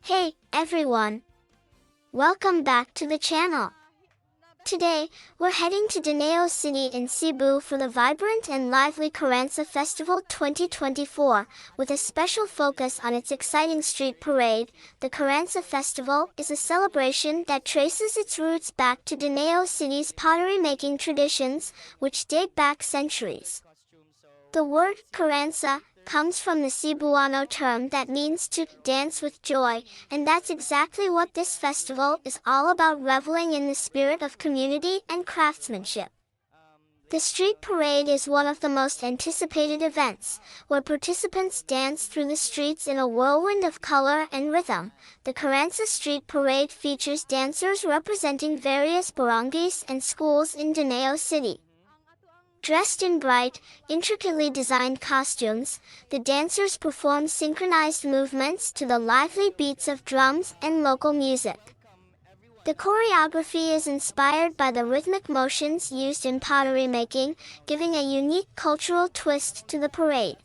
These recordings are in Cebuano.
Hey, everyone! Welcome back to the channel. Today, we're heading to Danao City in Cebu for the vibrant and lively Karansa Festival 2024, with a special focus on its exciting street parade. The Karansa Festival is a celebration that traces its roots back to Danao City's pottery-making traditions, which date back centuries. The word Karansa comes from the Cebuano term that means to dance with joy, and that's exactly what this festival is all about, reveling in the spirit of community and craftsmanship. The street parade is one of the most anticipated events, where participants dance through the streets in a whirlwind of color and rhythm. The Karansa Street Parade features dancers representing various barangays and schools in Danao City. Dressed in bright, intricately designed costumes, the dancers perform synchronized movements to the lively beats of drums and local music. The choreography is inspired by the rhythmic motions used in pottery making, giving a unique cultural twist to the parade.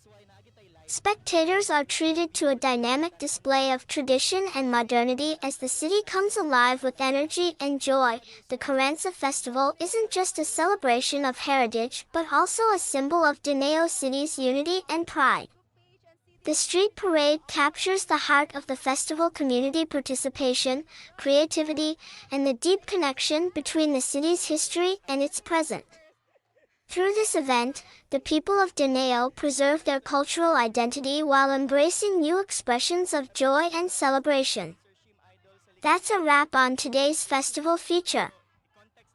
Spectators are treated to a dynamic display of tradition and modernity as the city comes alive with energy and joy. The Karansa Festival isn't just a celebration of heritage, but also a symbol of Danao City's unity and pride. The street parade captures the heart of the festival: community participation, creativity, and the deep connection between the city's history and its present. Through this event, the people of Danao preserve their cultural identity while embracing new expressions of joy and celebration. That's a wrap on today's festival feature.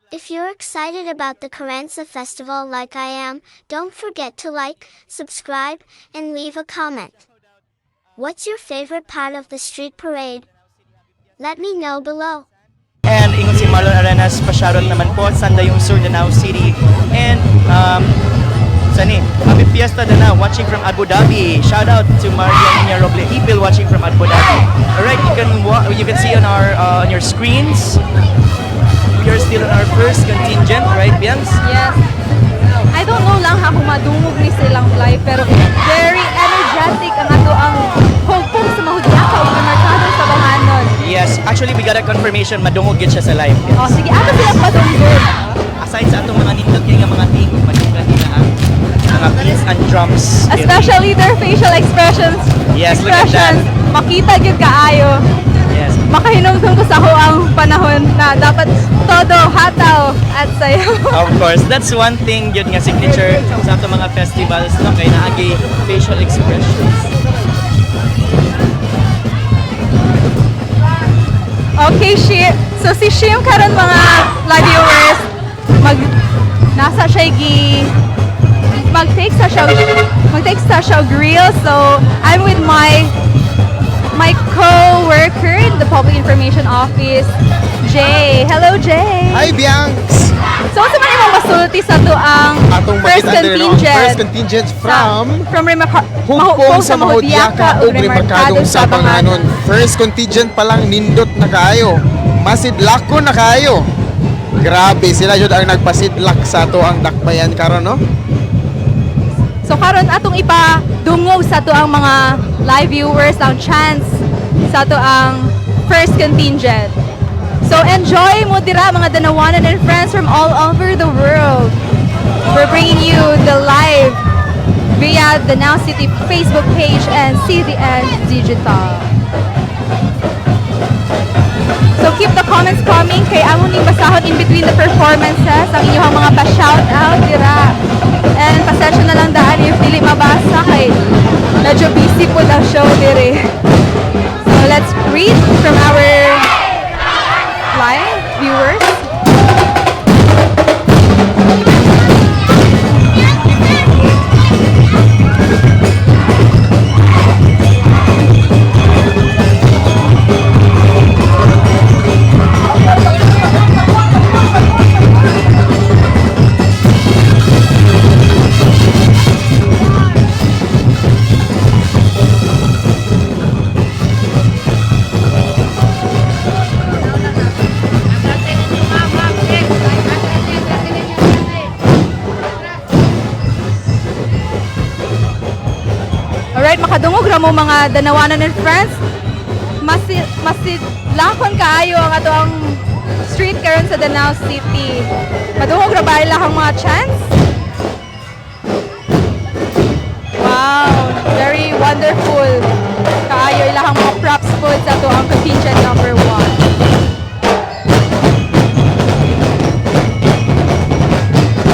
If you're excited about the Karansa Festival like I am, don't forget to like, subscribe, and leave a comment. What's your favorite part of the street parade? Let me know below. And ingon si Marlon Arenas, pa-shoutout naman po, Sandayong Sur, Danao City. And, sani, Happy Fiesta Danao, watching from Abu Dhabi. Shout out to Maria Nina Roble Ipil watching from Abu Dhabi. Alright, you can see on your screens, we are still on our first contingent, right, Bianx? Yes. I don't know lang ha kung madungog ni silang live, pero very energetic ang atoang Hugpong sa Mahudyaka ug Remarkadong Sabanganon. Yes, actually we got a confirmation, madungog gyud siya sa live. Yes. Oh, sige, ato silang padunggon. Aside sa atong mga nindot kay nga mga tingog, madunggan nila ang mga beats and drums. Especially their facial expressions. Yes, look at that. Expressions. Makita gyud kaayo. Makahinumdum ko sa ang panahon na dapat todo hataw at sayaw. Of course, that's one thing yun nga signature sa atong mga festivals, no, kay naagi facial expressions. Okay, Shim. So si Shim karon, mga live viewers, mag nasa siya gi mag-take sa siya og reel. So I'm with my co-worker in the Public Information Office, Jay. Hello, Jay. Hi, Bianx! So unsa man imong masulti sa atoang Atong first makita diri, no, ang contingent? First contingent from from Hugpong sa Mahudyaka ug Remarkadong Sabanganon. First contingent pa lang, nindot na kaayo. Masidlako na kaayo. Grabe, sila jud ang nagpasidlak sa atoang dakbayan karon, no? So karon atong ipadungog sa atoang mga live viewers ang chance sa atoang first contingent. So enjoy mo dira, mga Danawanan and friends from all over the world. We're bringing you the live via the Danao City Facebook page and CDN Digital. So keep the comments coming kay amo ning basahon in between the performances ang inyong mga pa-shout out dira. And pasensya na lang daan if dili mabasa kay medyo busy po ang show dire. So let's read from our live viewers. Alright, makadungog ra mo, mga Danawanan and friends. Masidlakon kaayo ang atoang street karon sa Danao City. Madungog ra ba ilahang mga chants? Wow, very wonderful. Kaayo ilahang mga props po sa atoang contingent number 1.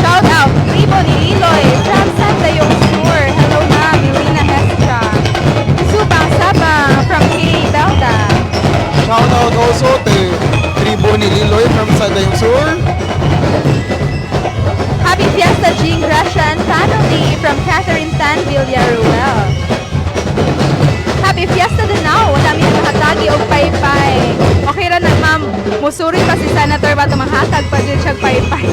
Shout out, Tribo ni Liloy from Santayong Sur. Hello ma'am, Irina Hestra. Subang Sabang from K. Belda. Shout out also to Tribo ni Liloy from Sandayong Sur. Happy Fiesta Jean Gracia and family from Catherine Tan Villaruel. Happy Fiesta Danao! Wala mi nakahatagi og paypay. Okay ra na ma'am, musuri pa si Senator ba mahatag pa jud siya paypay.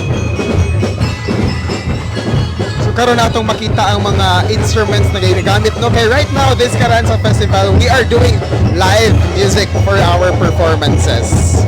So karon natong makita ang mga instruments na ginagamit, no, kay right now this Caranza Festival, we are doing live music for our performances.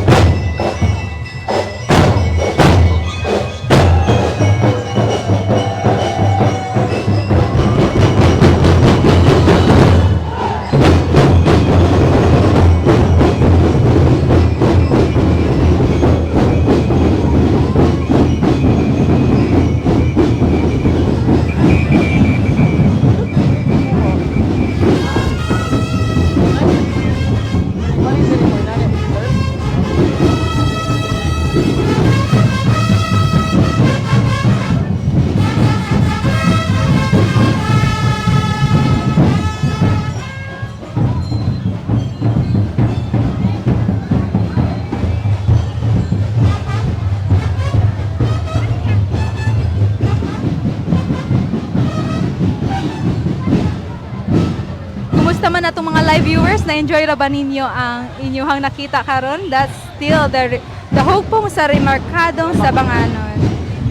Kumusta man atong mga live viewers? Na-enjoy ra ba ninyo ang inyuhang nakita karon? That's still the Hugpong sa Remarkadong Sabanganon.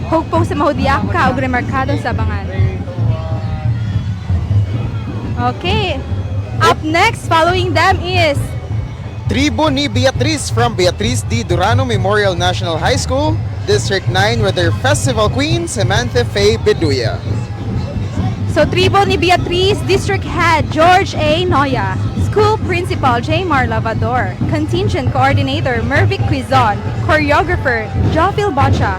Hugpong sa Mahudyaka ug Remarkadong Sabanganon. Okay. Up next, following them is Tribo ni Beatriz from Beatriz D. Durano Memorial National High School, District 9, with their festival queen, Samantha Faye Beduya. So, Tribo ni Beatriz, District Head George A. Noya, School Principal J. Mar Lavador, Contingent Coordinator Mervic Quizon, Choreographer Jofil Bocha,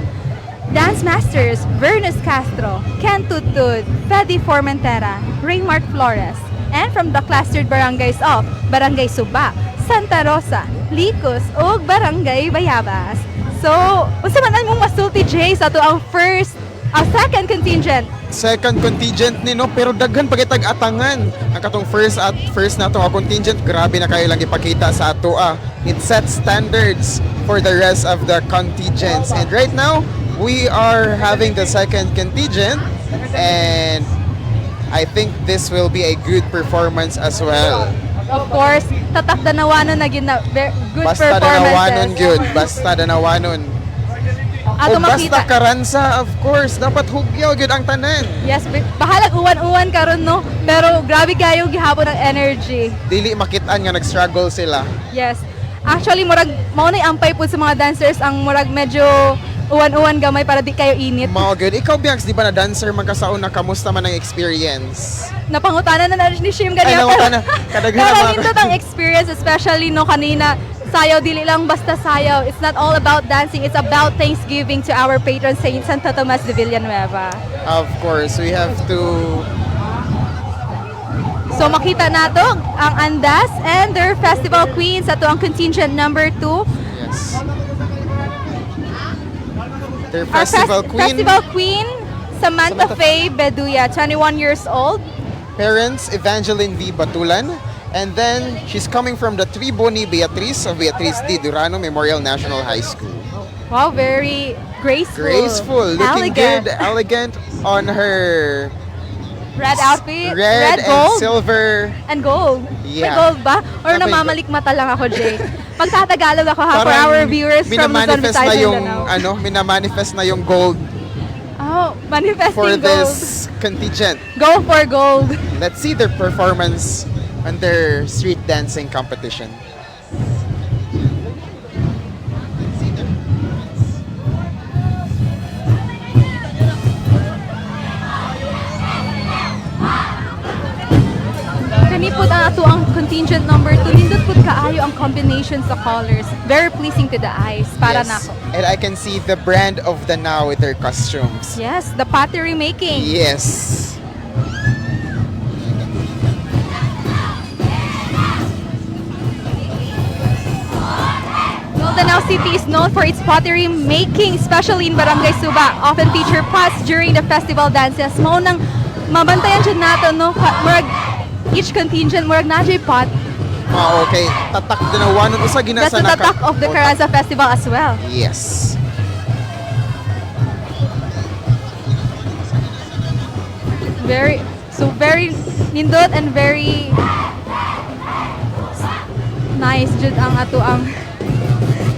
Dance Masters Vernus Castro, Ken Tutud, Freddy Formentera, Raymark Flores, and from the clustered barangays of Barangay Suba, Santa Rosa, Licos, ug Barangay Bayabas. So, unsa man ang mong masulti, Jay, sa ato ang first, ang second contingent? Second contingent ni, no, pero daghan pa kitag atangan. Ang katong first at first nato nga contingent, grabe na kayo lang ipakita sa ato ah. It sets standards for the rest of the contingents. And right now, we are having the second contingent, and I think this will be a good performance as well. Of course, tatak danawanon na gid na good Basta danawanon performances. Gyud, basta danawanon. Ato O basta makita. Karansa, of course, dapat hugyaw gyud ang tanan. Yes, bahalag uwan-uwan karon, no. Pero grabe kayo gihapon ang energy. Dili makitaan nga nag-struggle sila. Yes. Actually, murag mao nay ampay pud sa mga dancers ang murag medyo uwan-uwan gamay para di kayo init. Mao gyud. Ikaw, Bianx, di ba na dancer man ka sa una, kamusta man ang experience? Napangutana na na ni Shim Ay, ganyan. nangutana. Kadaghan Pero ang mga- nindot ang experience, especially no kanina, sayaw dili lang basta sayaw. It's not all about dancing, it's about thanksgiving to our patron saint Santo Tomas de Villanueva. Of course, we have to. So makita nato ang Andas and their festival queens ato ang contingent number 2. Yes. Their Our festival queen, Festival queen Samantha, Samantha Faye Beduya, 21 years old. Parents Evangeline V. Batulan, and then she's coming from the Tribo ni Beatriz of Beatriz D. Durano Memorial National High School. Wow, very graceful. Graceful, looking elegant. good, elegant on her Red outfit, red, red, and gold. Silver. And gold. May Yeah. gold ba? Or May namamalikmata lang ako, Jay? Pagtatagalog ako ha, for Parang our viewers from Luzon, minamanifest Visayas, na and yung Mindanao. ano, minamanifest na yung gold Oh, manifesting for gold. this contingent. Go for gold. Let's see their performance on their street dancing competition. Kani po pud ang ato ang contingent number 2, nindot pud kaayo ang combination sa colors. Very pleasing to the eyes para nako. And I can see the brand of Danao with their costumes. Yes, the pottery making. Yes. Well, Danao City is known for its pottery making, especially in Barangay Suba. Often feature pots during the festival dances. Mao nang mabantayan jud nato, no? Murag each contingent murag naa jud pot. Ah, okay. Tatak Danawanon usa gina That's sa the tatak of the Carranza Festival as well. Yes. Very so very nindot and very nice jud ang ato ang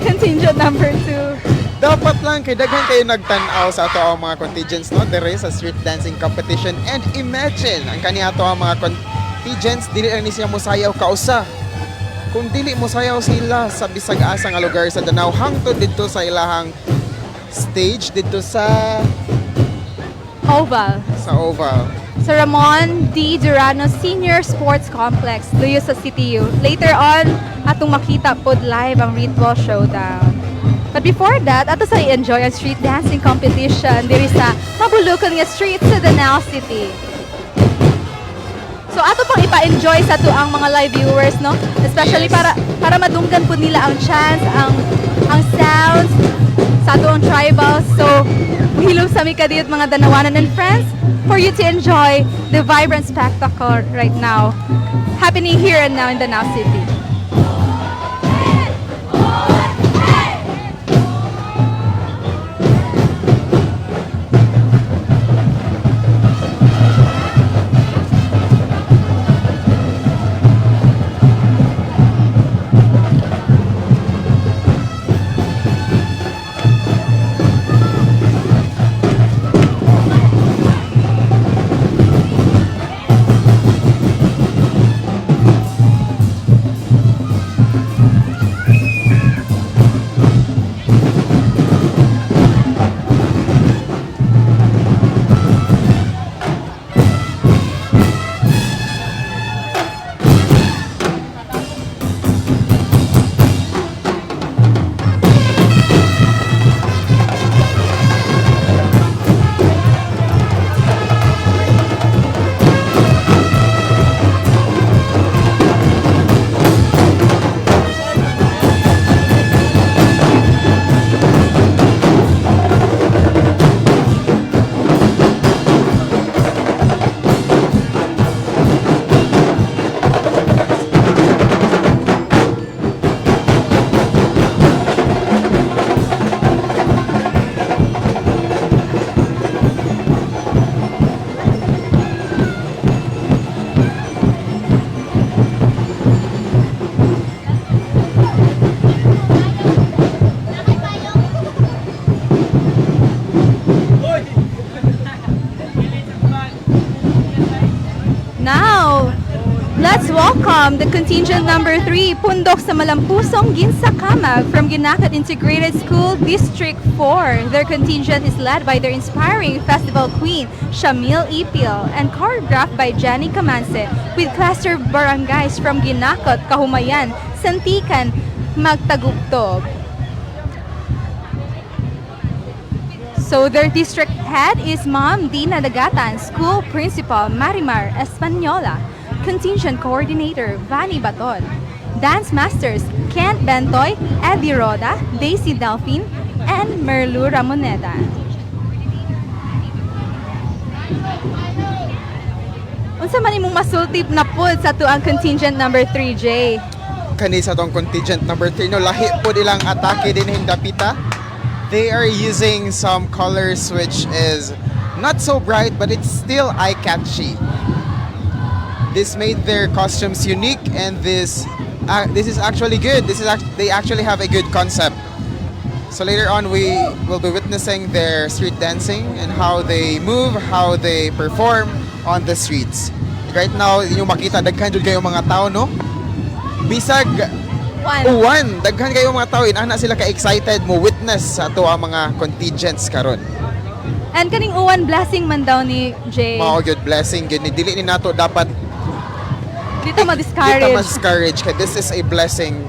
contingent number 2. Dapat lang kay daghan kayo nagtan-aw sa ato ang mga contingents, no, dire sa street dancing competition. And imagine ang kani ato ang mga contingents, dili lang ni siya mosayaw kausa. Kung dili mosayaw sila sa bisag asa nga lugar sa Danao hangtod didto sa ilahang stage didto sa Oval. sa Oval. Sa Ramon D. Durano Senior Sports Complex, luyo sa CTU. Later on, atong makita pod live ang Ritual Showdown. But before that, ato sa i-enjoy ang street dancing competition diri sa Mabulukan nga street sa Danao City. So ato pang ipa-enjoy sa ato ang mga live viewers, no? Especially Yes. para madunggan po nila ang chants, ang sounds sa ato ang tribals. So hilom sa mi kadiyot, mga Danawanan and friends, for you to enjoy the vibrant spectacle right now happening here and now in Danao City. Now, let's welcome the contingent number 3, Pundok sa Malampusong Ginsakamag from Guinakot Integrated School District 4. Their contingent is led by their inspiring festival queen, Shamil Ipil, and choreographed by Jenny Kamanse, with cluster barangays from Guinakot, Kahumayan, Santikan, Magtagubtob. So their district head is Ma'am Dina Dagatan, school principal Marimar Espanola, contingent coordinator Vani Baton, dance masters Kent Bentoy, Eddie Roda, Daisy Delphine, and Merlu Ramoneda. Unsa man imong masultip na pud sa tuang contingent number 3, Jay? Kani sa tong contingent number 3, no, lahi po nilang atake din hindapita. They are using some colors which is not so bright, but it's still eye-catchy. This made their costumes unique, and this is actually good. They actually have a good concept. So later on, we will be witnessing their street dancing and how they move, how they perform on the streets. Right now, inyong makita daghan jud kayo mga tao, no? Bisag One. uwan, daghan kayo mga tao, inana sila ka excited mo witness sa ato ang mga contingents karon. And kaning uwan, blessing man daw ni Jay. Mao gyud, blessing gyud ni, dili ni nato dapat Di ta Di ta ma-discourage. Ma-discourage kay this is a blessing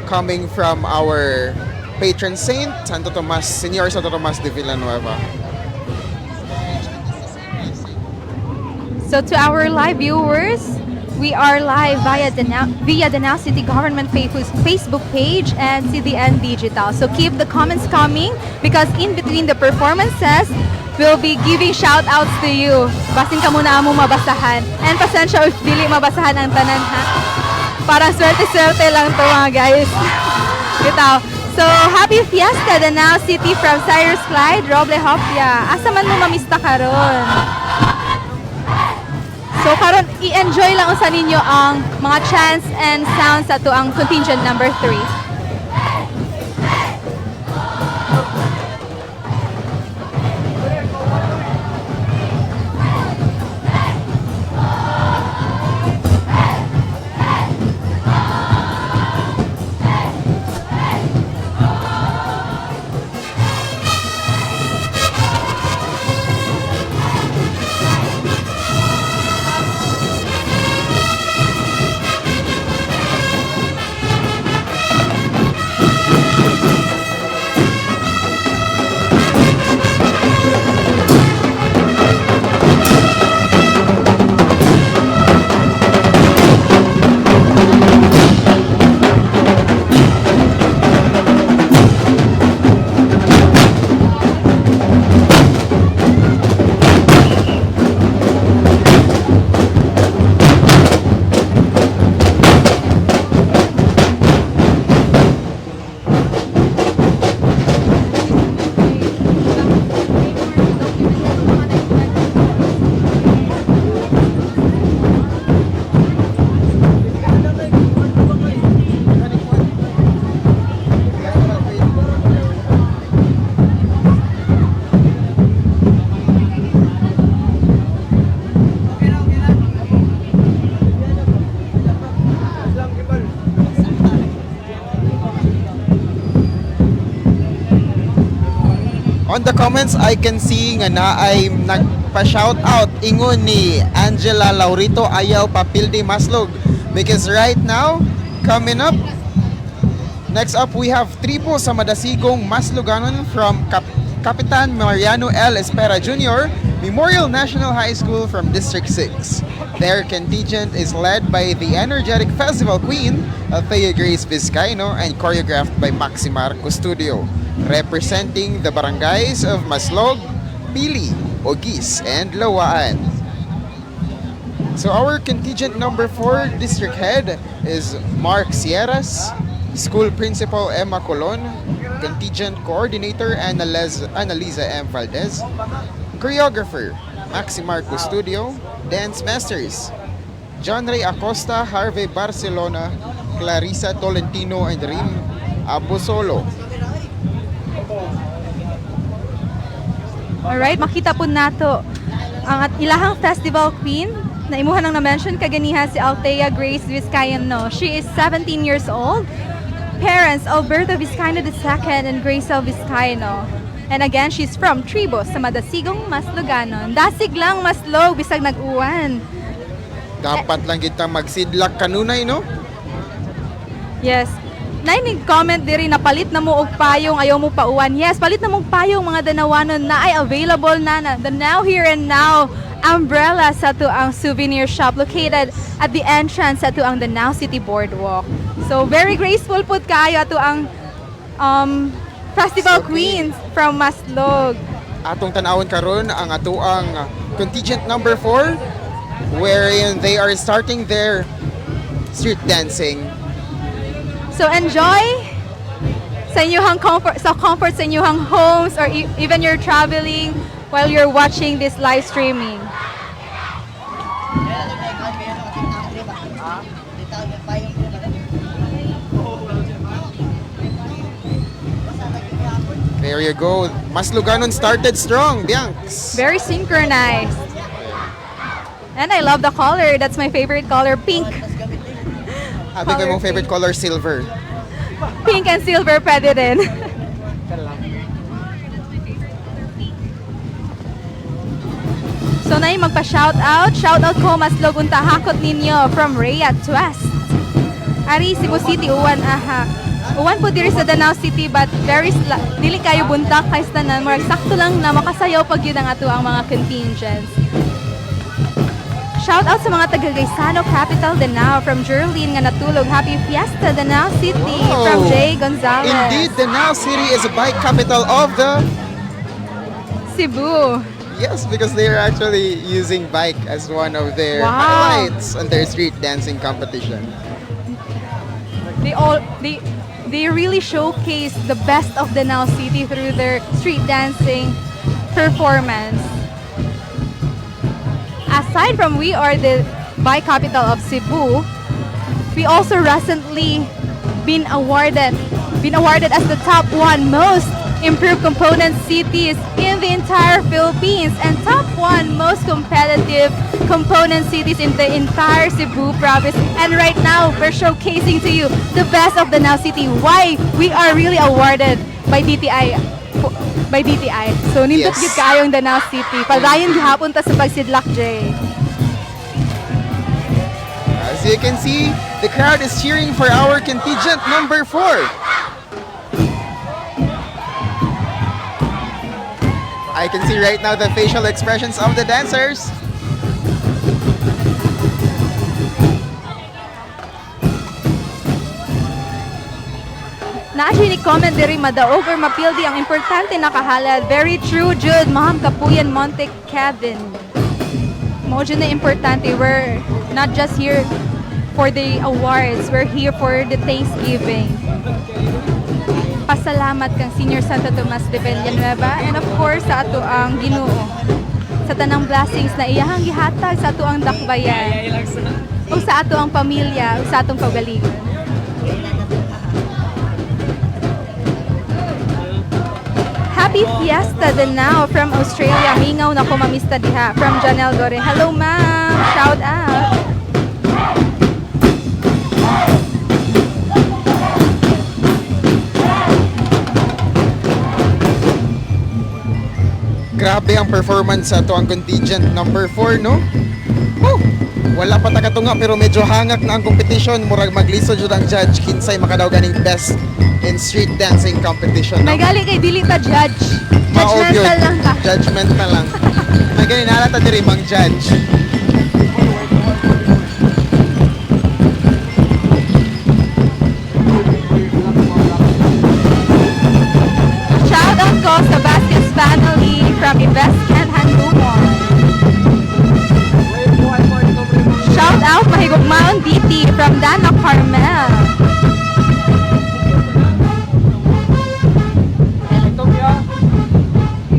coming from our patron saint, Santo Tomas, Senior Santo Tomas de Villanueva. So to our live viewers, we are live via Danao City Government Facebook page and CDN Digital. So keep the comments coming because in between the performances, we'll be giving shout outs to you. Basin kamo na among mabasahan. And pasensya if dili mabasahan ang tanan, ha. Parang swerte-swerte lang to, mga guys. Bitaw. So, happy Fiesta Danao City from Cyrus Clyde Roble Hopia. Asa man mo mamista karon? So karon, i-enjoy lang usa ninyo ang mga chants and sounds sa ang contingent number 3. On the comments, I can see nga naay nagpa-shout out, ingon ni Angela Laurito, ayaw papildi Maslog, because right now, coming up next up, we have Tribo sa Madasigong Masloganon from Kapitan Mariano L. Espera Jr. Memorial National High School from District 6. Their contingent is led by the energetic festival queen, Althea Grace Vizcaino, and choreographed by Maximar Custodio, representing the barangays of Maslog, Pili, Ogis, and Lawaan. So our contingent number 4 district head is Mark Sierras, school principal Emma Colon, contingent coordinator Annalisa M. Valdez, choreographer Maximar Custodio, dance masters John Ray Acosta, Harvey Barcelona, Clarissa Tolentino, and Rim Abosolo. Alright, makita po nato ang at ilahang festival queen na imuha nang na-mention kaganiha, si Althea Grace Vizcaino. She is 17 years old. Parents Alberto Vizcaino II and Grace Vizcaino. And again, she's from Tribo sa Madasigong Masloganon. Dasig lang Maslog bisag nag-uwan. Dapat lang kita magsidlak kanunay, no? Yes. Naay comment diri na palit na mo og payong, ayaw mo pauwan. Yes, palit na mong payong, mga Danawanon, na ay available na the Now Here and Now umbrella sa ang souvenir shop located at the entrance sa ang Danao City Boardwalk. So very graceful pud kaayo ato ang festival So, queens from Maslog. Atong tanawon karon ang atuang contingent number 4, wherein they are starting their street dancing. So enjoy sa inyong comfort, sa comfort sa inyong homes or even you're traveling while you're watching this live streaming. There you go. Masloganon started strong, Bianx. Very synchronized. And I love the color. That's my favorite color, pink. Abi ko mong favorite color silver. Pink and silver, pwede rin. So nay magpa-shout out. Shout out ko maslog unta hakot ninyo from Rhea Twest. Ari Cebu City uwan aha. Uwan po diri sa Danao City but very dili kayo buntak kay sa tanan, murag sakto lang na makasayaw pag yun ang ato ang mga contingents. Shout out sa mga taga Gaisano Capital Danao from Jerlene nga natulog. Happy Fiesta Danao City from Wow. Jay Gonzalez. Indeed, Danao City is a bike capital of the Cebu. Yes, because they are actually using bike as one of their highlights on their street dancing competition. They really showcase the best of Danao City through their street dancing performance. Aside from we are the bike capital of Cebu, we also recently been awarded as the top one most improved component cities in the entire Philippines and top one most competitive component cities in the entire Cebu province. And right now, we're showcasing to you the best of the Danao City. Why we are really awarded by DTI by DTI. So nindot gyud kaayong Danao City. Padayon gihapon ta sa pagsidlak, Jay. As you can see, the crowd is cheering for our contingent number 4. I can see right now the facial expressions of the dancers. Naa ni comment diri, madaog or mapildi, ang importante nakahalad. Very true, Jude. Ma'am Kapuyan Monte Kevin. Mao jud na importante. We're not just here for the awards. We're here for the Thanksgiving. Pasalamat kang Senior Santo Tomas de Villanueva and of course sa ato ang Ginoo sa tanang blessings na iyahang gihatag sa ato ang dakbayan o sa ato ang pamilya o sa atong kaugalingon. Happy Fiesta Danao from Australia. Mingaw na ko mamista diha from Janelle Gore. Hello, ma'am. Shout out. Grabe ang performance sa ato ang contingent number 4, no? Woo! Wala pa ta katunga pero medyo hangak na ang competition. Murag maglisod jud ang judge kinsay makadaw ganing best in street dancing competition, no? May gali kay dili ta judge. Mao gyud. Judgmental lang ta. Judgmental lang. May gani naa ta diri mang judge. Shout out ko sa Vasquez family from Invest and Handumon. Shout out Mahigugmaon DT from Dana Carmel.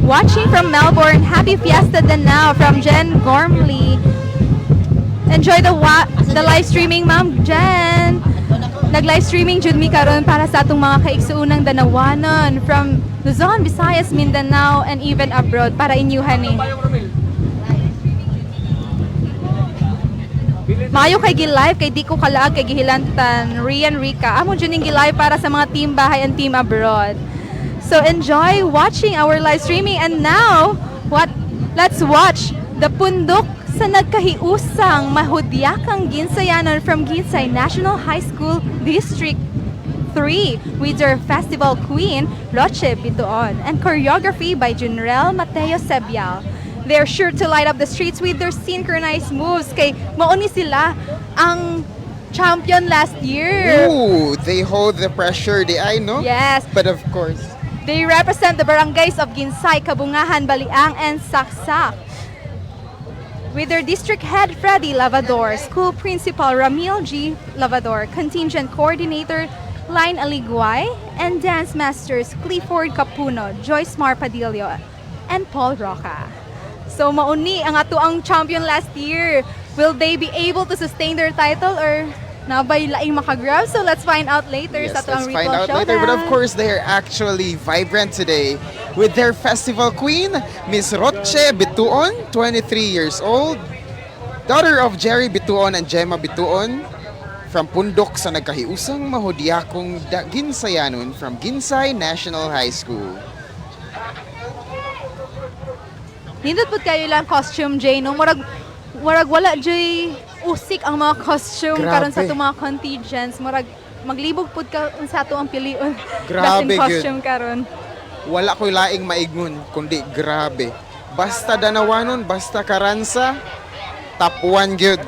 Watching from Melbourne, happy Fiesta Danao from Jen Gormley. Enjoy the live streaming, Ma'am Jen. Nag-live streaming jud mi karon para sa atong mga kaigsuunang Danawanon from Luzon, Visayas, Mindanao, and even abroad para inyuhan ni. Maayo kay gi-live kay di ko kalaag kay gihilantan Rian Rica. Amo jud ning gi-live para sa mga team bahay and team abroad. So enjoy watching our live streaming, and now what let's watch the pundok sa nagkahiusang mahudyakang Ginsayanon from Guinsay National High School District 3 with their festival queen, Roche Bituon, and choreography by General Mateo Sebial. They're sure to light up the streets with their synchronized moves kay mao ni sila ang champion last year. Ooh, they hold the pressure, di ay, no? Yes. But of course, They represent the barangays of Guinsay, Cabungahan, Baliang, and Saksak. With their district head Freddy Lavador, school principal Ramil G. Lavador, contingent coordinator Line Aliguay, and dance masters Clifford Capuno, Joyce Mar Padillo, and Paul Roca. So mauni ang ato ang champion last year. Will they be able to sustain their title or nabay laing makagrab? So let's find out later Yes, sa ato ang let's find Ritual out later. But of Showdown. course, they are actually vibrant today with their festival queen, Miss Roche Bituon, 23 years old, daughter of Jerry Bituon and Gemma Bituon, from Pundok sa nagkahiusang mahudyakong Ginsayanon from Guinsay National High School. Nindot pud kayo lang costume, Jay, no? Murag wala jay usik ang mga costume karon sa Grabe. atong mga contingents. Murag maglibog pud ka unsa ato ang pilion. Grabe, Best in gyud. costume karon. Wala ko'y laing maigngon, kundi grabe. Basta Danawanon, basta Karansa, top 1 gyud.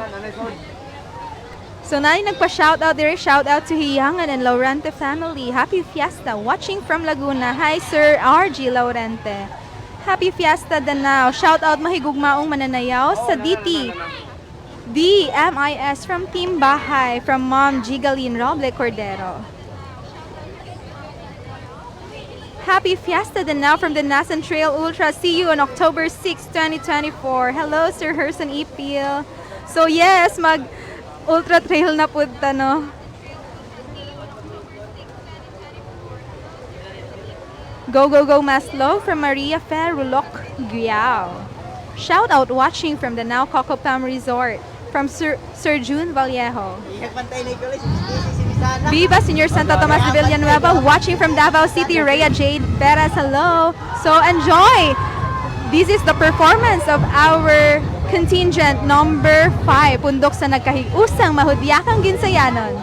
So na nagpa-shoutout there, shout out to Hiyangan and Laurente family. Happy Fiesta, watching from Laguna. Hi Sir RG Laurente. Happy Fiesta Danao. Shout out mahigugmaong mananayaw sa DT. DMIS from Team Bahay from Mom Gigaline Roble Cordero. Happy Fiesta Danao from the Nasan Trail Ultra. See you on October 6, 2024. Hello, Sir Herson Ipil. So yes, mag Ultra Trail na pud ta, no? Go, go, go, Maslow from Maria Ferulok, Guiao. Shout out watching from the Now Cocopam Resort from Sir June Vallejo. Viva Senior Santo Tomas de Villanueva watching from Davao City, Rhea Jade Perez, hello. So enjoy! This is the performance of our contingent number 5, pundok sa nagkahiusang mahudyakang ginsayanon.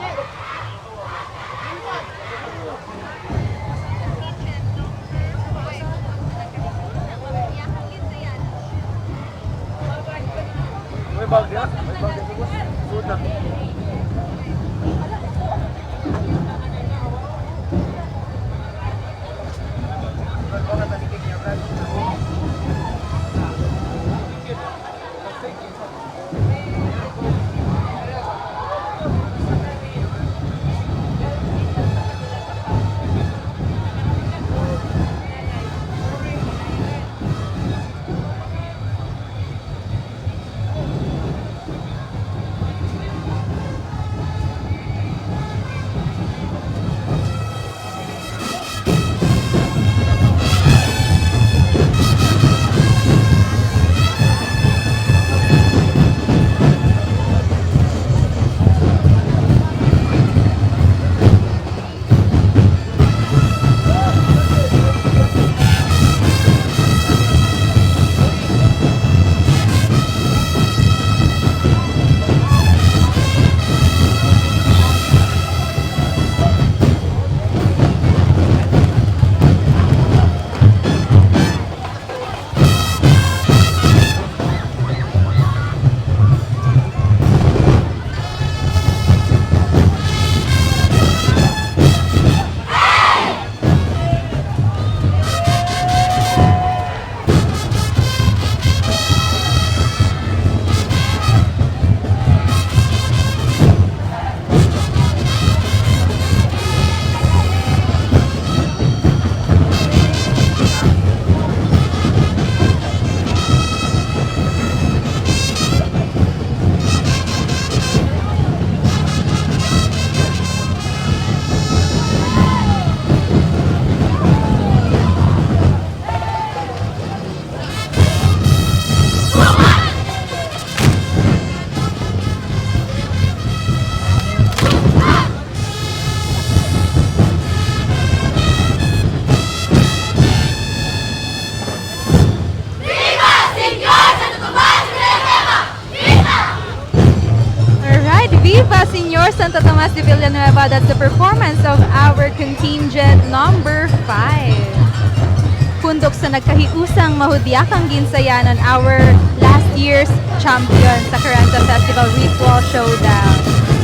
Alright, Viva Senor Santo Tomas de Villanueva. That's the performance of our contingent number 5. Pundok sa nagkahiusang mahudyakang ginsayanon, our last year's champion sa Carranza Festival Ritual Showdown.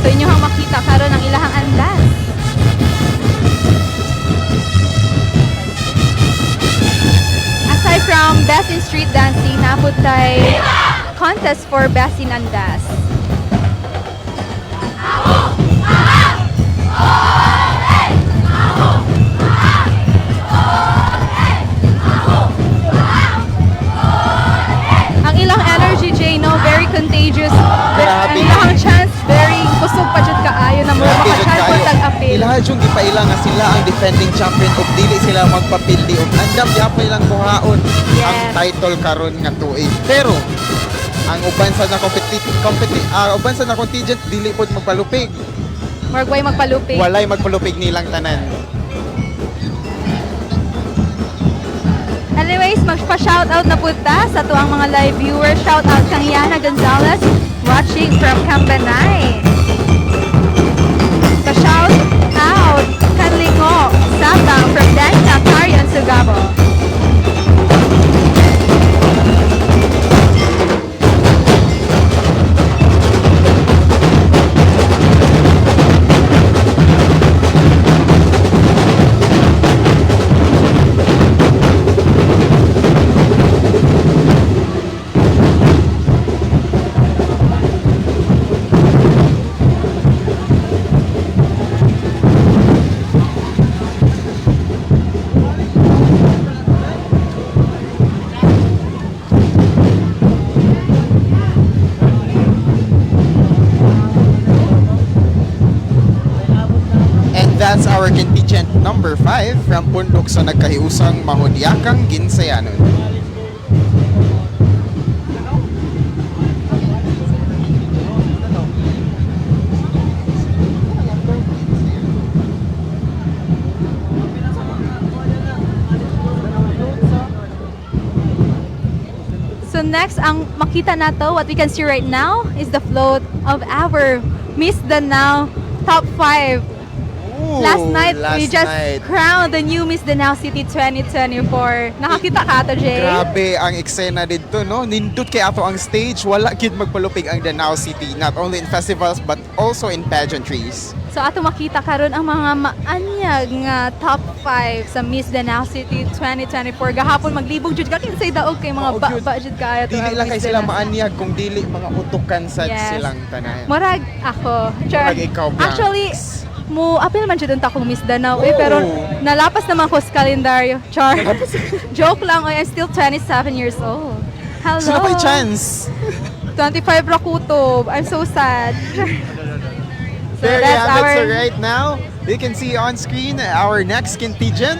So inyong makita karon ang ilahang andas. Aside from Best in Street Dancing, napud tay contest for Best in Andas. Ang ilang energy, Jay, no? Very contagious. Grabe. Ang ilang chance, very kusog pa jud kaayo na mo Grabe jud maka-chance kaayo. tag-appeal. Ilaha yung gipaila nga sila ang defending champion ug dili sila magpapildi ug andam gyapon ilang kuhaon ang title karon nga tuig. Pero ang uban sa na competi competi ah, uban sa na contingent dili pod magpalupig. Murag way magpalupig. Walay magpalupig nilang tanan. And Anyways, magpa-shoutout na pud ta sa atuang mga live viewers. Shoutout kang Yana Gonzalez watching from Cambanay. Pa-shout out Kanlingo Sabang from Danica Carion Sugabo. And that's our contingent number 5 from Pundok sa nagkahiusang Mahudyakang Ginsayanon. So next, ang makita nato, what we can see right now is the float of our Miss Danao Top 5. Last night, last we just night. Crowned the new Miss Danao City 2024. Nakakita ka ato, Jay? Grabe ang eksena dito, no? Nindot kay ato ang stage. Wala gid magpalupig ang Danao City, not only in festivals but also in pageantries. So ato makita karon ang mga maanyag nga top 5 sa Miss Danao City 2024. Gahapon maglibog jud ka kinsay daog kay mga Oo, gyud. ba jud kaayo to Dili ang lang kay Miss sila Danao. maanyag kung dili mga utukan sad Yes. silang tanan. Murag ako. Char. Murag ikaw, Bianx. Actually, mo apil man jud unta kong Miss Danao eh, Oo. pero nalapas naman ko sa kalendaryo. Char. Joke lang, oy, I'm still 27 years old. Hello. So, by chance. 25 ra kutob. I'm so sad. So There you that's have it. our So right now, you can see on screen our next contingent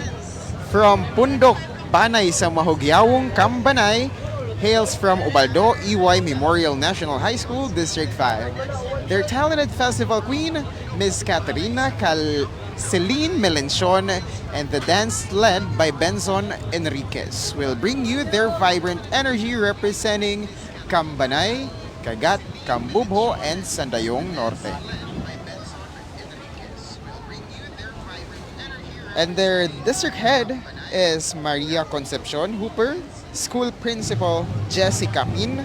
from Pundok, Banay sa Mahugyawong Kambanay, hails from Ubaldo EY Memorial National High School, District 5. Their talented festival queen, Miss Caterina Cal Celine Melenchon, and the dance led by Benson Enriquez will bring you their vibrant energy representing Kambanay, Kagat, Kambubho, and Sandayong Norte. And their district head is Maria Concepcion Hooper, school principal Jessica Pin,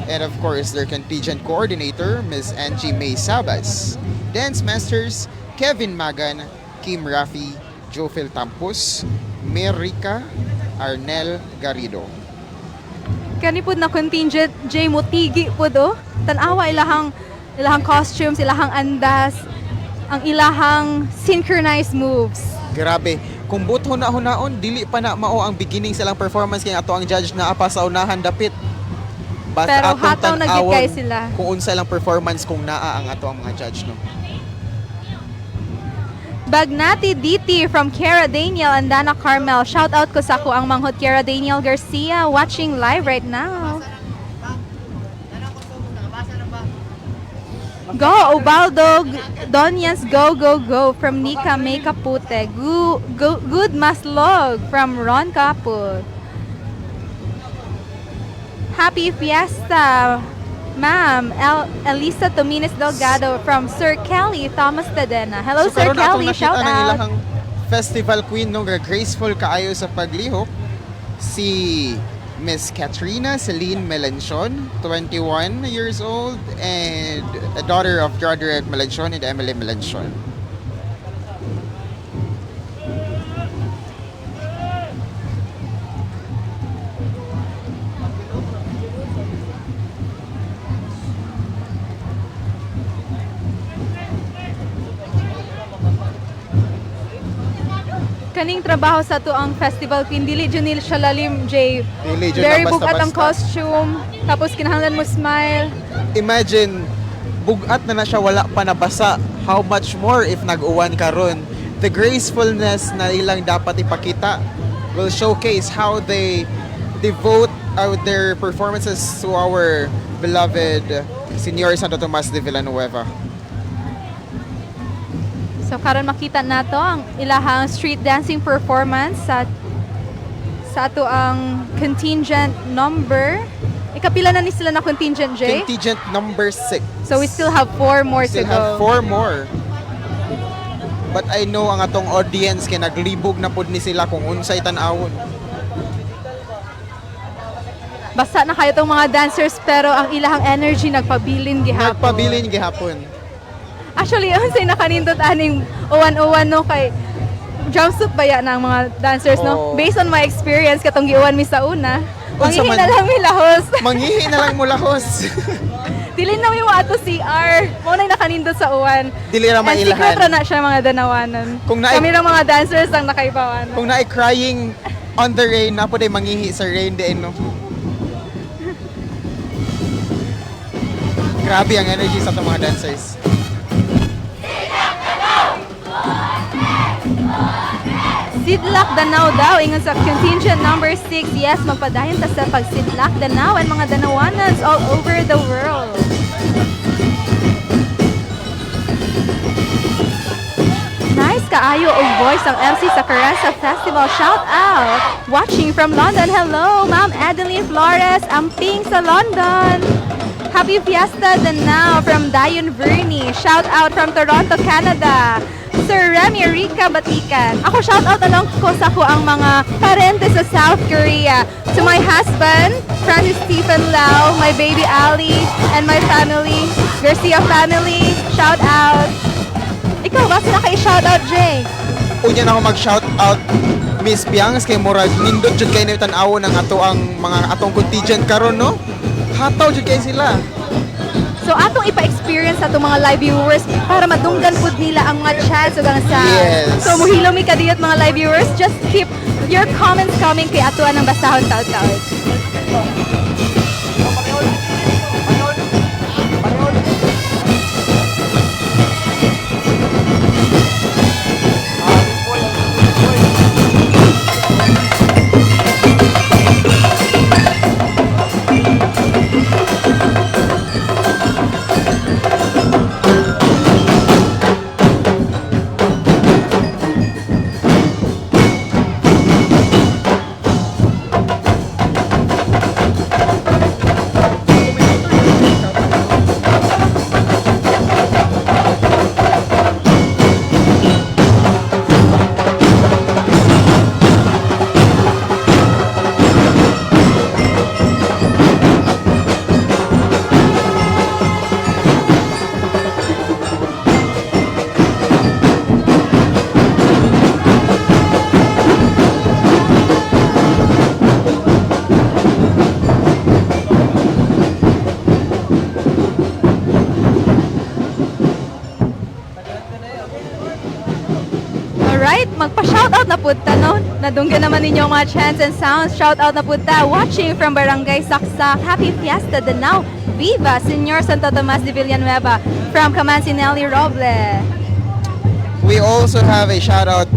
and of course their contingent coordinator, Ms. Angie May Sabas. Dance masters Kevin Magan, Kim Rafi, Jofel Tampus, Merika Arnel Garrido. Kani pud na contingent, Jay, mutigi pud oh. Tan-awa ilahang costumes, ilahang andas, ang ilahang synchronized moves. Grabe. Kung buot huna-hunaon, dili pa na mao ang beginning silang performance kay ato ang judge na apa sa unahan dapit. Basta Pero atong hataw na gyud tan-awon kay sila. kung unsa lang performance kung naa ang ato ang mga judge, no. Bagnati DT from Kara Daniel and Dana Carmel. Shout out ko sa ako ang manghod Kara Daniel Garcia watching live right now. Go Ubaldo Donians, go go go from Nika May Kapute. Go, go, good Maslog from Ron Kaput. Happy Fiesta, Ma'am Elisa Tomines Delgado from Sir Kelly Thomas Tadena. Hello, So, Sir karon atong Kelly. nakita Shout ng out. ilahang festival queen, no, nga graceful kaayo sa paglihok si Miss Katrina Celine Melenchon, 21 years old and a daughter of Roderick Melenchon and Emily Melenchon. Kaning trabaho sa to ang festival queen, dili jud nila siya lalim, Jay. Dili jud Very na bugat ang basta-basta. costume. Tapos kinahanglan mo smile. Imagine, bugat na na siya, wala pa nabasa. How much more if nag-uwan karon? The gracefulness na ilang dapat ipakita will showcase how they devote out their performances to our beloved Senior Santo Tomas de Villanueva. So karon makita nato ang ilahang street dancing performance sa Sa ato ang contingent number. Ikapila na ni sila na contingent, Jay? Contingent number 6. So we still have four more Still to go. have four more. But I know ang atong audience kay naglibog na pud ni sila kung unsay tan-awon. Basta na kayo tong mga dancers pero ang ilahang energy nagpabilin gihapon. Nagpabilin gihapon. Actually, unsay nakanindot aning uwan-uwan, no, kay jumpsuit ba yan ang mga dancers, no? Oo. Based on my experience katong giuwan mi sa una, Unsa manghihi man- na lang mi lahos. Manghihi na lang mo lahos. Dili na mi ato CR. Mao na nakanindot sa uwan. Dili ra And secret mailhan. ra na siya mga danawanan. Kung naay- Kami ra mga dancers ang nakaibawan. Kung naay crying on the rain, na day manghihi sa rain din, no. Grabe ang energy sa atong mga dancers. Sidlak Danao daw ingon sa contingent number 6. Yes, magpadayon ta sa pagsidlak Danao and mga Danawanans all over the world. Nice kaayo og voice ang MC sa Caranza Festival. Shout out! Watching from London. Hello, Ma'am Adeline Flores, amping sa London. Happy Fiesta Danao from Diane Vernie. Shout out from Toronto, Canada. Sir Remy Rica Batikan. Ako, shout out na lang ko sa ko ang mga parente sa South Korea. To my husband, Francis Stephen Lau, my baby Ali, and my family, Garcia family. Shout out. Ikaw ba? Sila kay shout out, Jay? Unya na ako mag-shout out Miss Biangs kay murag nindot jud kay tan-awon ang ato ang mga atong contingent karon, no. Hataw jud kay sila. So atong ipa-experience sa atong mga live viewers para madunggan pud nila ang mga chants ug ang sound. Yes. So muhilom mi kadiyot, mga live viewers, just keep your comments coming kay atuan ang basahon taud-taud. Alright, magpa-shoutout na pud ta, no? Nadunggan naman ninyo ang mga chants and sounds. Shoutout na pud ta. Watching from Barangay Saksak. Happy Fiesta Danao. Viva Senyor Santo Tomas de Villanueva from Camansinelli Roble. We also have a shout out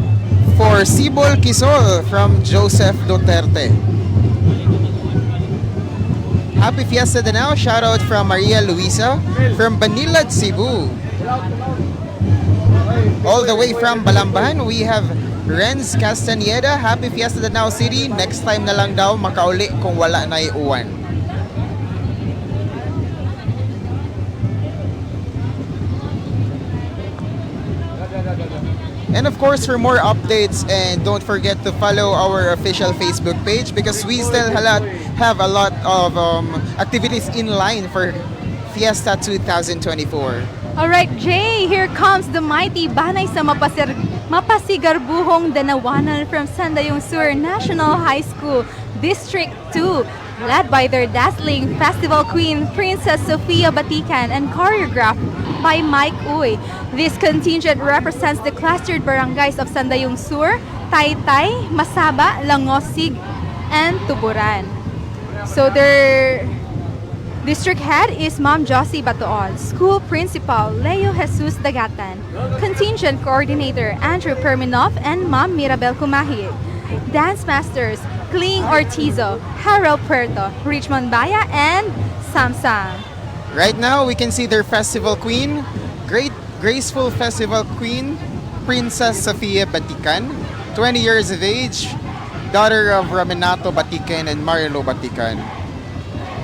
for Sibol Kisol from Joseph Duterte. Happy Fiesta Danao. Shout out from Maria Luisa from Banilad, Cebu. All the way from Balamban, we have Renz Castaneda. Happy Fiesta Danao City. Next time na lang daw makauli kung wala na iuwan. And of course, for more updates, and don't forget to follow our official Facebook page because we still have a lot of activities in line for Fiesta 2024. Alright, Jay, here comes the mighty Banay sa Mapasigarbuhong Danawanan from Sandayong Sur National High School, District 2, led by their dazzling festival queen, Princess Sofia Batikan, and choreographed by Mike Uy. This contingent represents the clustered barangays of Sandayong Sur, Taytay, Masaba, Langosig, and Tuburan. So their district head is Ma'am Josie Batoon, school principal Leo Jesus Dagatan, contingent coordinator Andrew Perminoff and Ma'am Mirabel Kumahig, dance masters Kling Ortizo, Harold Puerto, Richmond Baya, and Samsam. Right now, we can see their festival queen, great graceful festival queen, Princess Sofia Batikan, 20 years of age, Daughter of Raminato Batican and Marilo Batican.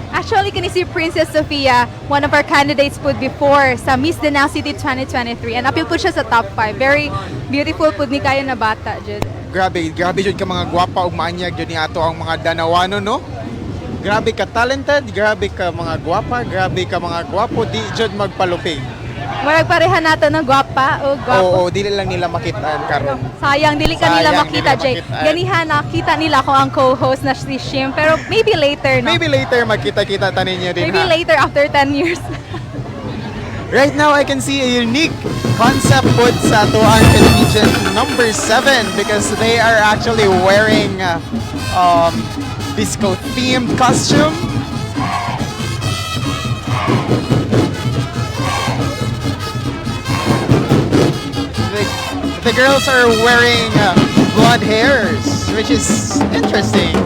Actually, kini si Princess Sofia, one of our candidates pud before sa Miss Danao City 2023, and apil pud siya sa top 5. Very beautiful pud ni kayo na bata, jud. Grabe, grabe jud ka mga gwapa ug maanyag jud ni ato ang mga Danawano, no? Grabe ka talented, grabe ka mga gwapa, grabe ka mga gwapo, di jud magpalupig. Murag pareha nato ng gwapa o gwapo. Oo, dili lang nila makitaan karon. Sayang, dili ka nila Sayang, makita, dili Jay. makitaan. Ganihan, nakita nila kung ang co-host na si Shim. Pero maybe later, no? Maybe later magkita-kita ta ninyo din Maybe ha. later after 10 years. Right now, I can see a unique concept put sa atoang contingent number 7 because they are actually wearing disco-themed costume. The girls are wearing blonde hairs, which is interesting.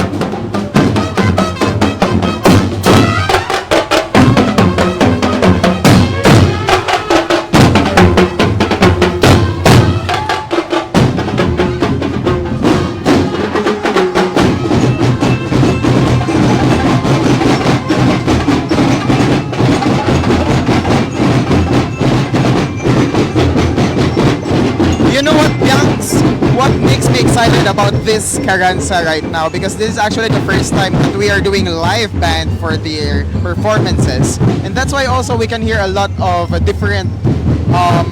You know what, Bianx? What makes me excited about this Carranza right now? Because this is actually the first time that we are doing live band for their performances. And that's why also we can hear a lot of different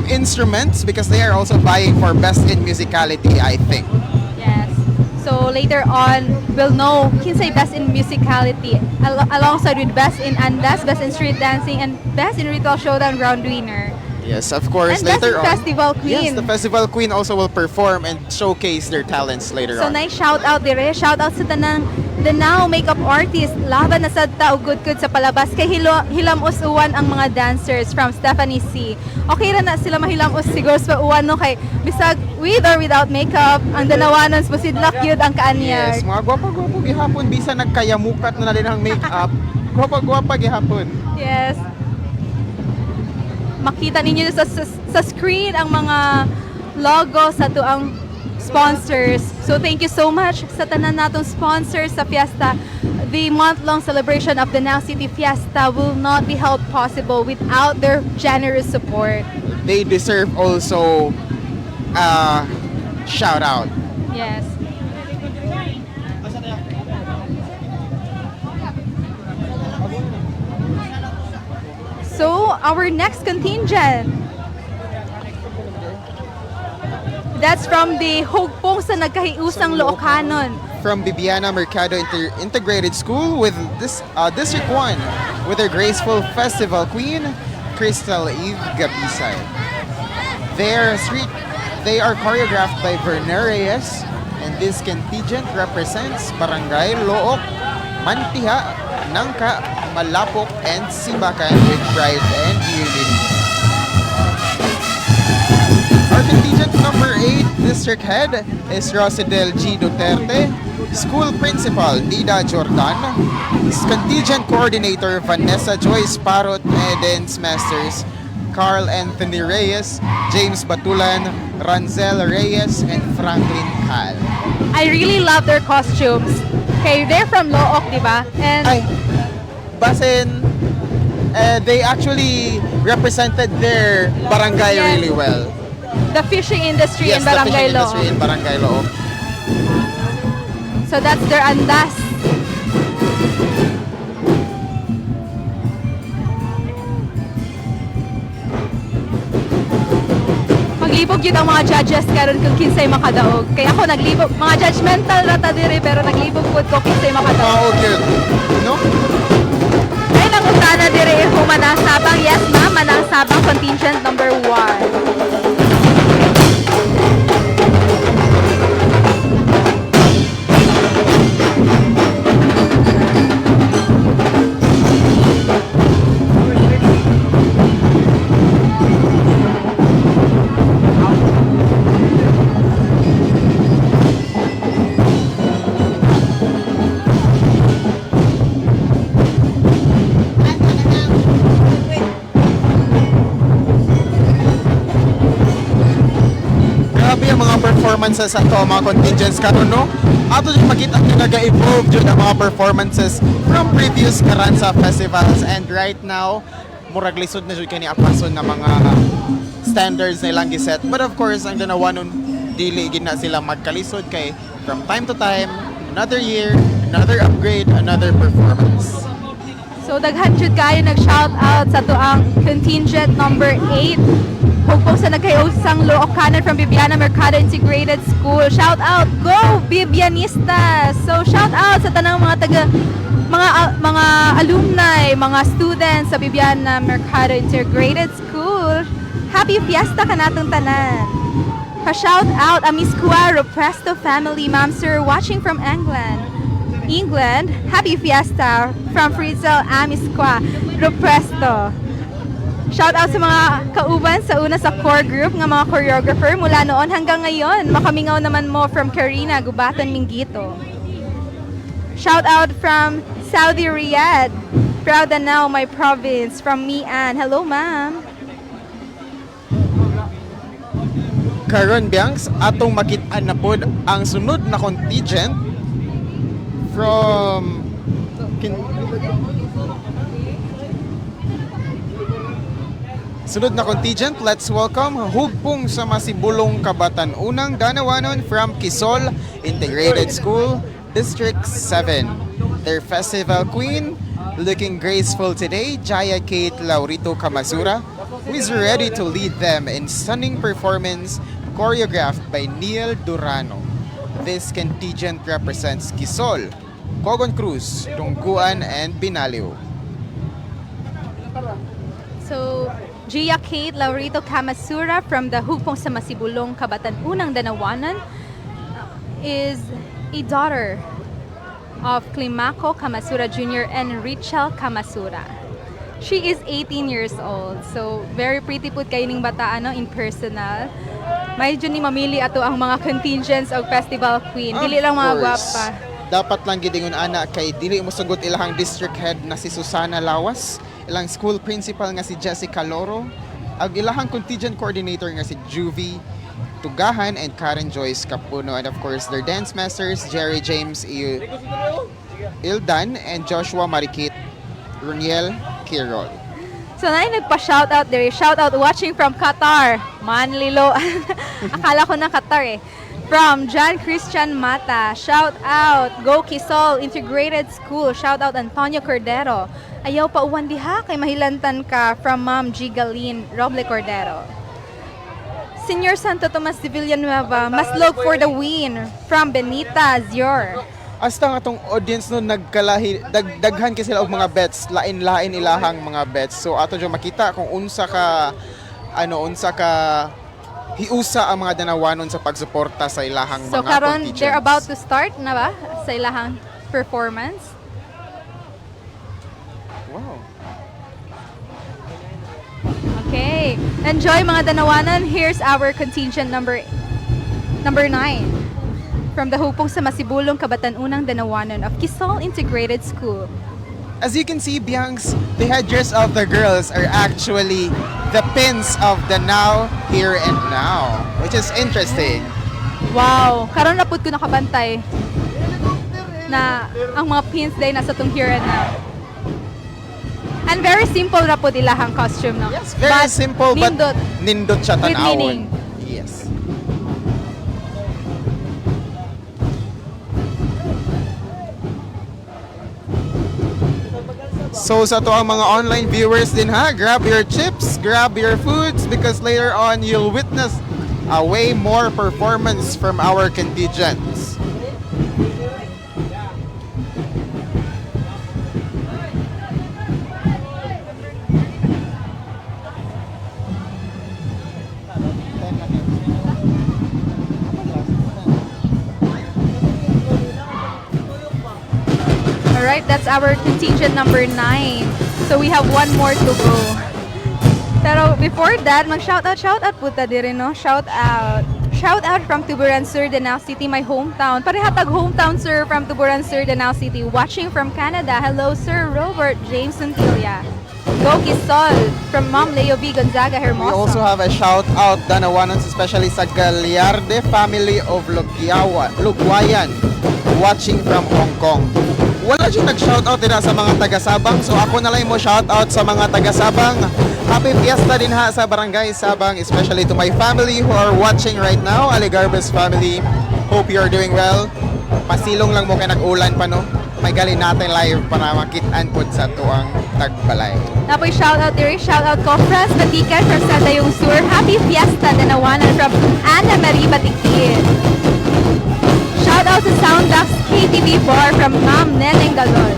instruments because they are also vying for best in musicality, I think. Yes. So later on, we'll know kinsay best in musicality alongside with best in andas, best in street dancing, and best in ritual showdown round winner. Yes, of course. And best Later in on. festival queen. Yes, the festival queen also will perform and showcase their talents later So on. nice shout out dire, shout out sa tanang Danao makeup artist. Laban na sad ta og good sa palabas kay hilo, hilamos uwan ang mga dancers from Stephanie C. Okay ra na sila mahilamos siguro sa uwan, no, kay bisag with or without makeup ang Danawanon musidlak gyud ang kaanyag. Yes, mga gwapa-gwapo gihapon bisa nagkayamukat na na din ang makeup. Gwapa-gwapa gihapon. Yes. Makita ninyo sa screen ang mga logo sa atoang sponsors. So thank you so much sa tanan natong sponsors sa fiesta. The month-long celebration of the Danao City Fiesta will not be held possible without their generous support. They deserve also shout out. Yes. So, our next contingent. That's from the Hugpong sa Nagkahiusang Lookanon. From Bibiana Mercado Integrated School with this District 1 with their graceful festival queen, Crystal Eve Gabisay. Their street, they are choreographed by Werner Reyes, and this contingent represents Barangay Looc, Mantiha, Nangka, Malapok, and Sibacan with pride and unity. Our contingent number 8 district head is Rosedel G. Duterte, school principal Nida Jordan, contingent coordinator Vanessa Joyce Parot, and dance masters Carl Anthony Reyes, James Batulan, Ranzel Reyes, and Franklin Cal. I really love their costumes. Okay, they're from Looc, di ba? And Ay, basin, they actually represented their barangay really well. The fishing industry Yes, in the Barangay fishing Looc. industry in Barangay Looc. So that's their andas. Maglibog gyud ang mga judges karon kung kinsay makadaog. Kaya ako naglibog, mga judgmental ra ta diri pero naglibog pud ko kinsay makadaog. Oo, cute. No? Ay nangutana diri kung manasabang. Yes ma'am, manasabang contingent number 1. performances sa ato mga contingents karon, no? Ato jud makita nga naga-evolve jud ang mga performances from previous Karansa festivals, and right now murag lisod na jud kani apason na mga standards na ilang giset. But of course, ang Danawanon, dili gid na sila magkalisod kay from time to time, another year, another upgrade, another performance. So daghan jud kayo nag-shout out sa atoang contingent number 8. Hugpong sa nagkayosang Lookanan from Bibiana Mercado Integrated School. Shout out, go Bibianistas! So shout out sa tanang mga taga mga alumni, mga students sa Bibiana Mercado Integrated School. Happy Fiesta kanatong tanan. Pa-shout out Amiscua Ropresto family, ma'am, sir, watching from England. England, happy fiesta from Fritzl Amiscua Ropresto. Shout out sa mga kauban sa una sa core group nga mga choreographer mula noon hanggang ngayon. Makamingaw naman mo from Karina Gubatan Mingito. Shout out from Saudi Riyadh. Proud and now my province from me and hello, ma'am. Karon, Bianx, atong makit-an na pod ang sunod na contingent from sunod na contingent, let's welcome Hugpong sa Masibulong Kabatan-unang Danawanon from Kisol Integrated School, District 7. Their festival queen, looking graceful today, Jaya Kate Laurito Kamasura, who is ready to lead them in stunning performance choreographed by Neil Durano. This contingent represents Kisol, Kogon Cruz, Dongguan, and Binaliw. So, Gia Kate Laurito Kamasura from the Hugpong sa Masibulong Kabatan-unang Danawanan is a daughter of Climaco Kamasura Jr. and Richel Kamasura. She is 18 years old. So, very pretty pud kayo ning bata ano, in personal. May ni mamili ato ang mga contingents og festival queen. Dili Of lang mga course. gwapa. Dapat lang gidingon ana kay dili mo sugot ilahang district head na si Susana Lawas, ilang school principal nga si Jessica Loro, ag ilahang contingent coordinator nga si Juvie Tugahan and Karen Joyce Capuno, and of course their dance masters Jerry James Ildan and Joshua Marikit Runiel Kirol. So na nagpa-shoutout there. Shoutout watching from Qatar. Manlilo. Akala ko na Qatar eh. From John Christian Mata. Shout out Go Kisol Integrated School. Shout out Antonio Cordero. Ayaw pa uwan diha kay mahilantan ka, from Ma'am G. Galine Roble Cordero. Senior Santo Tomas de Villanueva, Maslog for the win, from Benita Zior. Hasta nga tong audience no, nagkalahi daghan kay sila og mga bets, lain-lain ilahang mga bets. So ato jud makita kung unsa ka ano unsa ka hiusa ang mga Danawanon sa pagsuporta sa ilahang So mga karon contingents. they're about to start na ba sa ilahang performance? Wow. Okay. Enjoy, mga Danawanan. Here's our contingent number 9. From the Hugpong sa Masibulong Kabatan-unang Danawanan of Kisol Integrated School. As you can see, Bianx, the headdress of the girls are actually the pins of the now, here, and now, which is interesting. Wow! Karon na pud ko nakabantay na ang mga pins day nasa tong here and now. And very simple ra pud ilahang costume, no? Yes, very But simple, but nindot. Nindot siya With tan-awon. meaning. Yes. So sa to ang mga online viewers din ha, grab your chips, grab your foods because later on you'll witness a way more performance from our contingents. All right, that's our contingent number 9. So we have one more to go. Pero before that, mag-shoutout, shoutout po ta diri, no? Shout out. Shout out from Tuburan Sur, Danao City, my hometown. Pareha tag hometown, sir, from Tuburan Sur, Danao City. Watching from Canada. Hello, Sir Robert James Suntilla. Go Kisol from Ma'am Leo B. Gonzaga We Hermosa. also have a shout out Danawanons, especially sa Gallarde family of Lugyawan, Lugwayan, watching from Hong Kong. Wala siya nag-shout out din sa mga taga-Sabang, so ako na lang mo shout out sa mga taga-Sabang. Happy Fiesta din ha sa Barangay Sabang, especially to my family who are watching right now, Aligarbes family. Hope you are doing well. Pasilong lang mo kay nag-ulan pa, no? May gali natin live para makitaan pod sa tuang tagbalay. Napoy shout out diri, shout out ko Franz Batikan from Sandayong Sur. Happy Fiesta Danawanan from Ana Marie Batikin. Shout out to Soundbox KTV Bar from Ma'am Neneng Galon.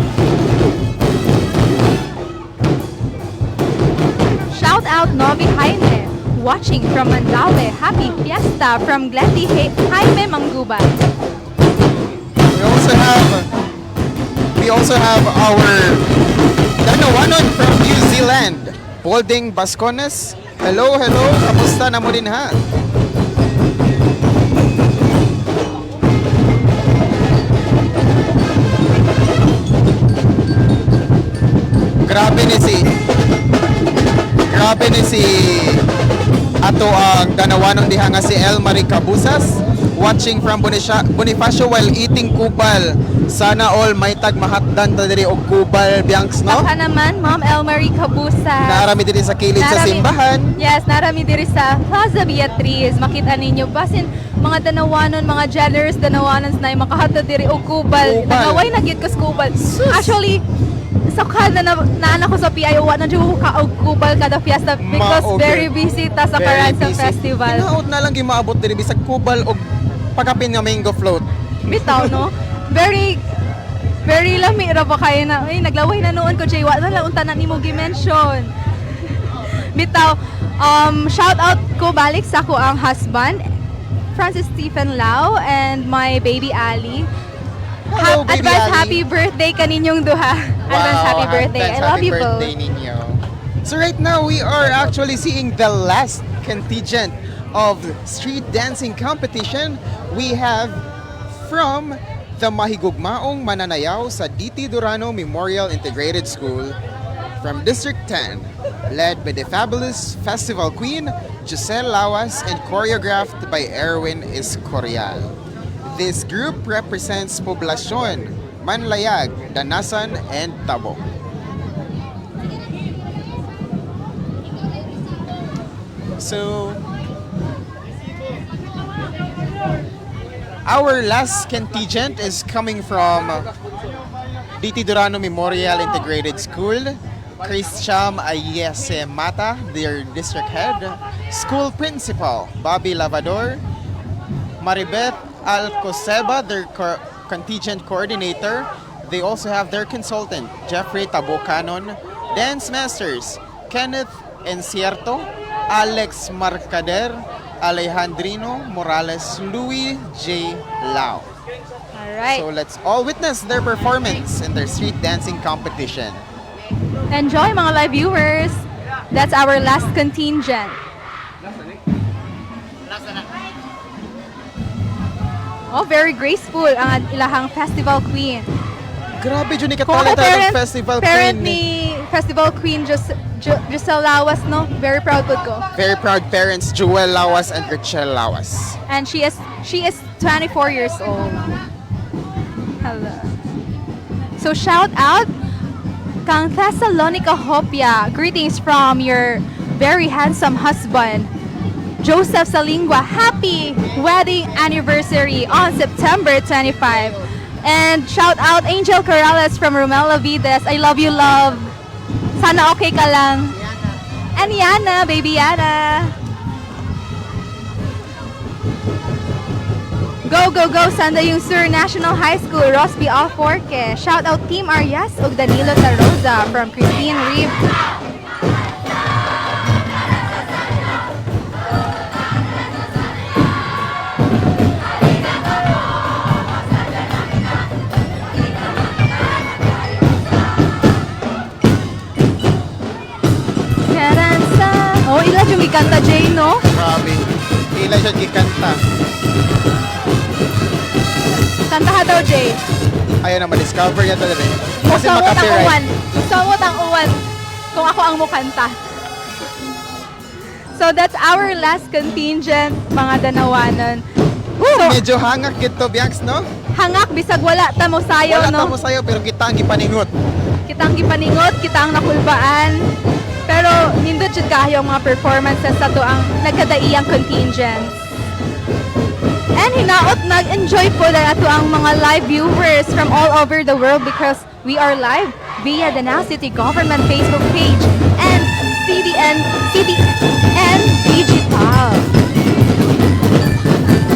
Shout out Novi Jaime watching from Mandaue. Happy Fiesta from Glendy Jaime Mangguban. We also have our Danawanon from New Zealand, Bolding Bascones. Hello, hello. Kamusta na mo din ha? Grabe ni si ato ang Danawanon diha nga si El Marie Cabusas, watching from Bonifacio while eating kupal. Sana all may tag mahatdan ta diri og kupal, Bianx, no? Baka naman, Ma'am Elmarie Cabusa. Naarami diri sa kilid sa simbahan. Yes, narami diri sa Plaza Beatriz. Makita ninyo basin mga danawanon, mga generous danawanons na makahatod diri og kubal. Kubal. Nagaway na gyud ko sa kubal. Actually, sakal na na ko sa PIO, wa na jud ko ka og kubal kada fiesta because Mao, very busy ta sa Very Karansa busy. Festival. Hinaot na lang gimaabot diri bisag kubal og pagkapin nga mango float. Bitaw, no? Very very lami ra ba kayo na ay naglaway na noon ko, Jay, wa na lang unta na nimo gi-mention. Bitaw, shout out ko balik sa ako ang husband Francis Stephen Lau and my baby Ali. Hello, baby Advance Ali. happy birthday kaninyong duha. Advance Wow, happy birthday. advance I love happy you both. birthday ninyo. So right now we are actually seeing the last contingent of street dancing competition. We have from the Mahigugmaong Mananayaw sa DT Durano Memorial Integrated School from District 10, led by the fabulous festival queen Giselle Lawas and choreographed by Erwin Escorial. This group represents Poblacion, Manlayag, Danasan, and Tabo. So, our last contingent is coming from DT Durano Memorial Integrated School. Christian Ayese Mata, their district head, school principal Bobby Lavador, Maribeth Alcoseba, their contingent coordinator. They also have their consultant, Jeffrey Tabocanon, dance masters, Kenneth Encierto, Alex Marcader, Alejandrino Morales, Louis J. Lau. All right. So let's all witness their performance in their street dancing competition. Enjoy, mga live viewers. That's our last contingent. Oh, very graceful ang ilahang festival queen. Grabe jud ni Kung ako katalent ang parent, festival parent queen. ni festival queen Giselle Lawas, no? Very proud po ko. Very proud parents Jewel Lawas and Richelle Lawas. And she is 24 years old. Hello. So shout out kang Thessalonica Hopia. Greetings from your very handsome husband, Joseph Salingua. Happy wedding anniversary on September 25. And shout out Angel Corrales from Romela Vides. I love you, love. Sana okay ka lang. And Yana, baby Yana. Go, go, go, Sandayong Sur National High School, Rosby Alforque. Shout out Team Arias ug Danilo Tarosa from Christine Reeve. Karansa. Oh, ila yung gikanta, Jay, no? Grabe. Ila siya gikanta. Kanta ka daw, Jay. Ayaw na ma-discover niya talaga. Kasi Musamot ang uwan. makapiright. Musamot ang uwan. Kung ako ang mukanta. So that's our last contingent, mga Danawanon. So, Medyo hangak gito, Bianx, no? Hangak bisag wala ta mo sayo, Wala no? ta mo sayo pero kita ang gipaningot. Kitang gipaningot, kita ang nakulbaan. Pero nindot jud kaayo ang mga performances sa ato ang nagkadaiyang contingents. And hinaot nag-enjoy po dahil ato ang mga live viewers from all over the world because we are live via the Danao City Government Facebook page and CDN, CDN